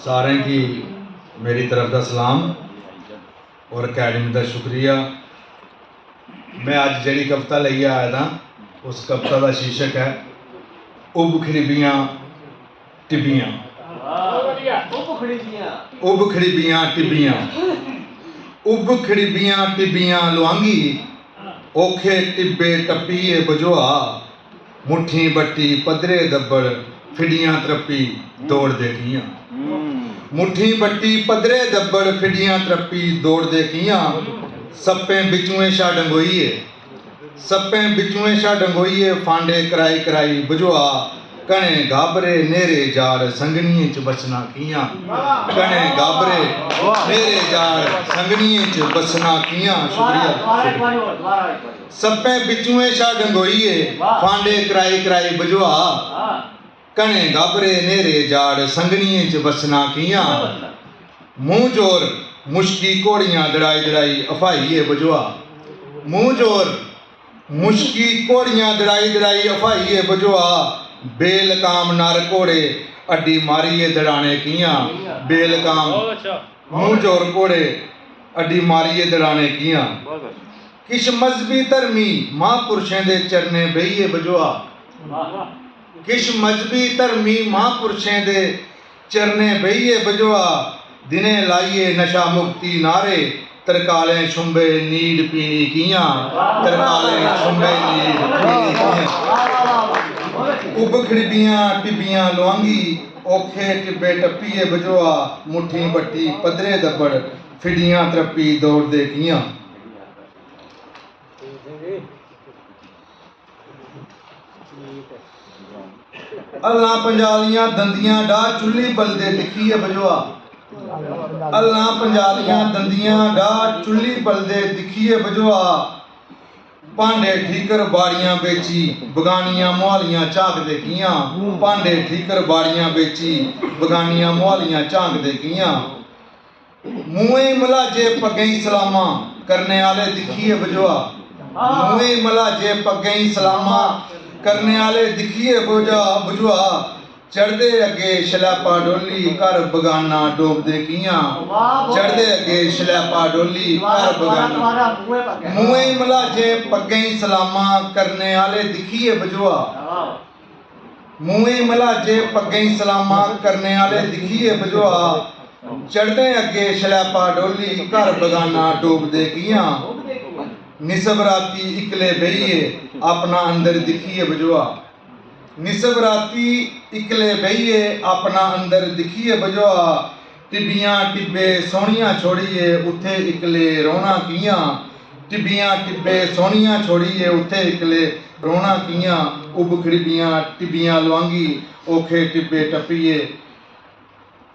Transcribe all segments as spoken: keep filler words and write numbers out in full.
सारें गी मेरी तरफ दा सलाम और अकैडमी दा शुक्रिया। मैं अज्ज जेह्ड़ी कविता लेइयै आए दा, उस कविता दा शीर्षक ऐ उब खड़िबियां टिब्बियां। उब खड़िबियां टिब्बियां। उब खड़िबियां टिब्बियां लुआंगी, औखे टिब्बे टप्पियै बझोआ, मुट्ठीं बट्टी पद्धरे दब्बड़, फिड्डियां त्रप्पी दौड़दे कि'यां। मुट्ठीं बट्टी पद्धरे दब्बड़, फिड्डियां त्रप्पी दौड़दे कि'यां। सप्पें बिच्चुएं शा डंगोइयै, सप्पें बिच्चुएं शा डंगोइयै, फांडे कराई कराई बझोआ, घने गाबरे न्हेरे जाड़, संगनियें च बस्सना कि'यां। घने गाबरे न्हेरे जाड़, संगनियें च बस्सना कि'यां। शुक्रिया। सप्पें बिच्चुएं शा डंगोइयै, फांडे कराई कराई बझोआ, घने गाबरे न्हेरे जाड़, संगनियें च बस्सना कि'यां। मूंह जोर मुश्की घोड़ियां दड़ाई दड़ाई हफाइयै बझोआ। मूंह जोर मुश्की घोड़ियां दड़ाई दड़ाई हफाइयै बझोआ। बेलकाम नर घोड़े अड्डी मारियै दड़ाने कि'यां। बेलकाम मूंह जोर घोड़े अड्डी मारियै दड़ाने कि'यां। किश मजहबी धर्मी महापुरुशें दे चरणें बेहियै बझोआ। किश मजहबी धर्मी महापुरुशें दे चरणें बेहियै बझोआ। दिनें लाइयै नशा मुक्ति नारे, तरकालें छुंबे नीड पीनी कि'यां। तरकालें छुंबे नीड पीनी कि'यां। उब खड़िबियां टिब्बियां लुआंगी, औखे टिब्बे टप्पियै बझोआ, मुट्ठीं बट्टी पद्धरे दब्बड़, फिड्डियां त्रप्पी दौड़दे कि'यां। हल्लां पंजालियां दंदियां डाह्, चुल्ली बलदे दिक्खियै बझोआ। हल्लां पंजालियां दंदियां डाह्, चुल्ली बलदे दिक्खियै बझोआ। भांडे ठीकर बाड़ियां बेची, बगानियां मुहालियां झांकदे कि'यां। भांडे ठीकर बाड़ियां बेची, बगानियां मुहालियां झांकदे कि'यां। मूहें मलाजे पग्गें गी सलामां करने आह्ले दिक्खियै बझोआ। मूहें मलाजे पग्गें गी सलामां करने आह्ले दिक्खियै बझोआ, बझोआ। चढ़दे अग्गे शलैपा डोली घर बगाना डोबदे कि'यां। चढ़दे अग्गे शलैपा डोली घर बगाना। मूहें मलाजे पग्गें गी सलामां करने आह्ले दिक्खियै बझोआ। मूहें मलाजे पग्गें गी सलामां करने आह्ले दिक्खियै बझोआ। चढ़दे अग्गे शलैपा डोली घर बगाना डोबदे कि'यां। निसब राती इक्कले बेहियै अपना अंदर दिक्खियै बझोआ। निसब राती इक्कले बेहियै अपना अंदर दिक्खियै बझोआ। टिब्बियां टिब्बे सोह्नियां छोड़ियै उत्थै इक्कले रौह्ना कि'यां। टिब्बियां टिब्बे सोह्नियां छोड़ियै उत्थै इक्कले रौह्ना कि'यां। उब खड़िबियां टिब्बियां लुआंगी, औखे टिब्बे टप्पियै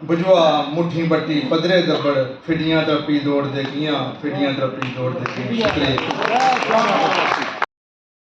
बझोआ। मुट्ठीं बट्टी पद्धरे दब्बड़, फिड्डियां त्रप्पी दौड़दे कि'यां। फिड्डियां त्रप्पी दौड़दे कि'यां। शुक्रिया।